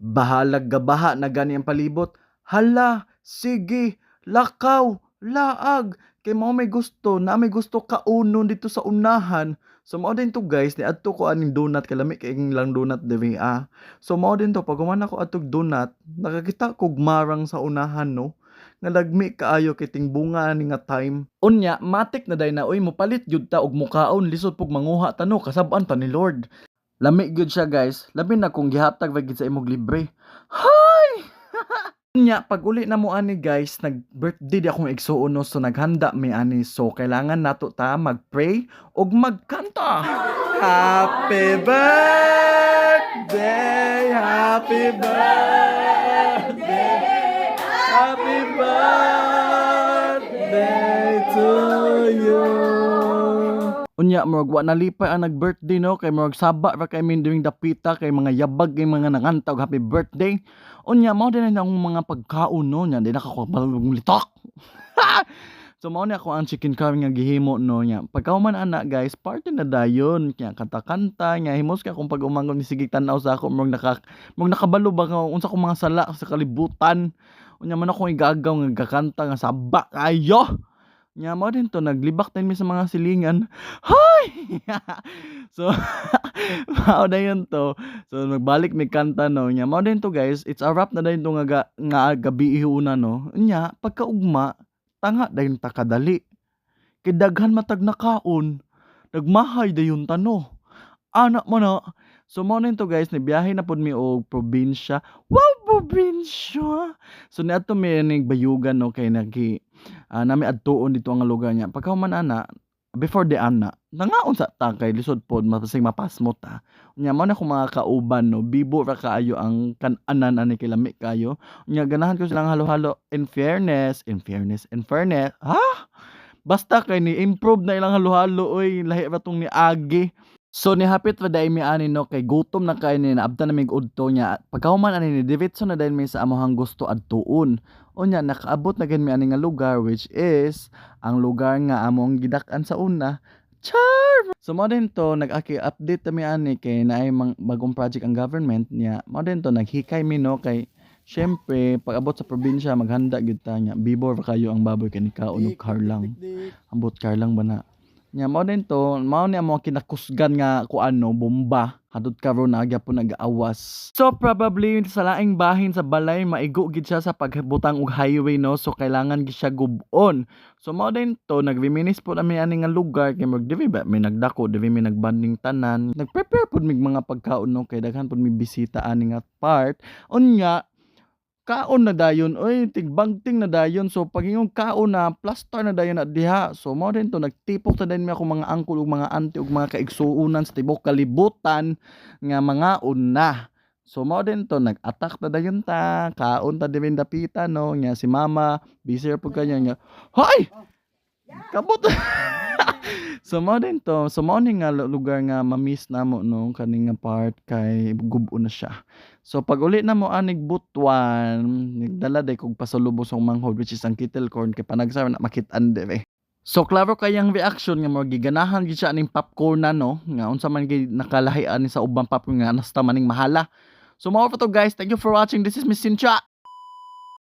Bahalag gabaha na gani ang palibot. Hala, sige, lakaw, laag. Kay mao may gusto, na may gusto kaunon dito sa unahan. So mao din to, guys, ni adto ko aning donut kay lami kay lang donut diri ah. So mao din to, pag human ako atog donut, nakakita kog marang sa unahan, no. Nga lagmi kaayo kay tingbunga ani nga time. Unya, matik na day na, oy, mopalit gyud ta og mukaon, lisod pug manguha ta, no, kasab-an ta ni Lord. Lami gyud siya, guys, labi na kung gihatag ra gyud sa imong libre. Hay! Unya, pag uli na mo ani, guys, nag-birthday di akong igsuon, no, so naghanda mi ani. So kailangan nato ta mag-pray ug magkanta. Happy birthday, happy birthday, happy birthday to you. Unya, murag wa nalipay ang nag-birthday, no, kay murag saba ra kay min during dapita kay mga yabag kay mga nanganta og happy birthday. Unya, mao din ang mga pagkaon, no, nya di nakakuha litok. So mao ni ako ang chicken curry nga gihimo, no, nya. Pagkahuman ana, guys, party na dayon, nya kanta-kanta, nya himos kay akong pag-umangkon ni sige tan-aw sa ako, murag nakabalo ba nga unsa akong mga sala sa kalibutan. Unya man akong igagaw nga gakanta nga saba kayo. Nya mao din to, naglibak din mi sa mga silingan. Hay! So mao dayon to. So nagbalik mi kanta, no. Nya mao din to, guys, it's a wrap na dayon to nga nga gabi una, no. Nya pagkaugma, tanga dayon ta kadali. Kay daghan matag nakaon. Nagmahay dayon ta, no. Ana man na. So mao na to, guys, nibiyahe na pud mi og probinsya. Wow, probinsya. So niadto mi ning Bayugan, no, kay nagi nami adtuon dito ang lugar niya. Pagkahuman ana, before the ana, nangaon sa ta kay lisod pod mapasig mapasmo ta. Unya mao na akong mga kauban, no, bibo ra kaayo ang kan-anan ani kay lami kaayo. Unya ganahan ko silang halo-halo, in fairness, in fairness, in fairness. Ha? Basta kay ni improve na ilang halo-halo oy, lahi ra tong niagi. So nihapit ra dai mi ani, no, kay gutom na kay ni naabtan na mig udto nya. Pagkahuman ani, ni diretso na dayon mi sa amohang gusto adtuon. Unya nakaabot na gid mi ani nga lugar, which is ang lugar nga among gidak-an sa una. Char! So mao din to, nag-aki update ta mi ani kay naay bagong project ang government niya. Mao din to, naghikay mi, no, kay syempre pag abot sa probinsya maghanda gyud ta nya. Bibor ra kayo ang baboy kay nikaon og car lang. Ambot car lang ba na. Nya mao din to, mao ni among kinakusgan nga kuan, no, bomba. Hadot karon na gyapon nag-aawas. So probably sa laing bahin sa balay maigo gid siya sa pagbutang og highway, no, so kailangan gid siya gub-on. So mao din to, nagreminisce po nami ani nga lugar kay murag diri ba mi nagdako, diri mi nagbanding tanan. Nag-prepare pud mig mga pagkaon, no, kay daghan pud mi bisita ani nga part. Unya kaon na dayon oy, tigbangting na dayon. So pag-ingong kaon na, plaster na dayon na diha. So mao din to, nagtipok ta dayon mi akong mga uncle ug mga auntie ug mga kaigsuonan sa tibuok kalibutan nga mangaon na. So mao din to, nag-attack na dayon ta, kaon ta diri dapita, no, nya si mama busy ra pud kanya nya. Hoy! Kabot. So mao din to, so mao ni nga lugar nga ma-miss namo, no, kani nga part kay gub-on na siya. So pag uli namo anig Butuan, nagdala day kog pasalubong sa manghod, which is ang kettle corn, kay panagsa na makit-an diri. So klaro kayang reaction nga murag giganahan gid siya aning popcorn na, no, nga unsa man gid nakalahi ani sa ubang popcorn nga nasta maning mahala. So mao pa to, guys, thank you for watching. This is Miss Cynthia.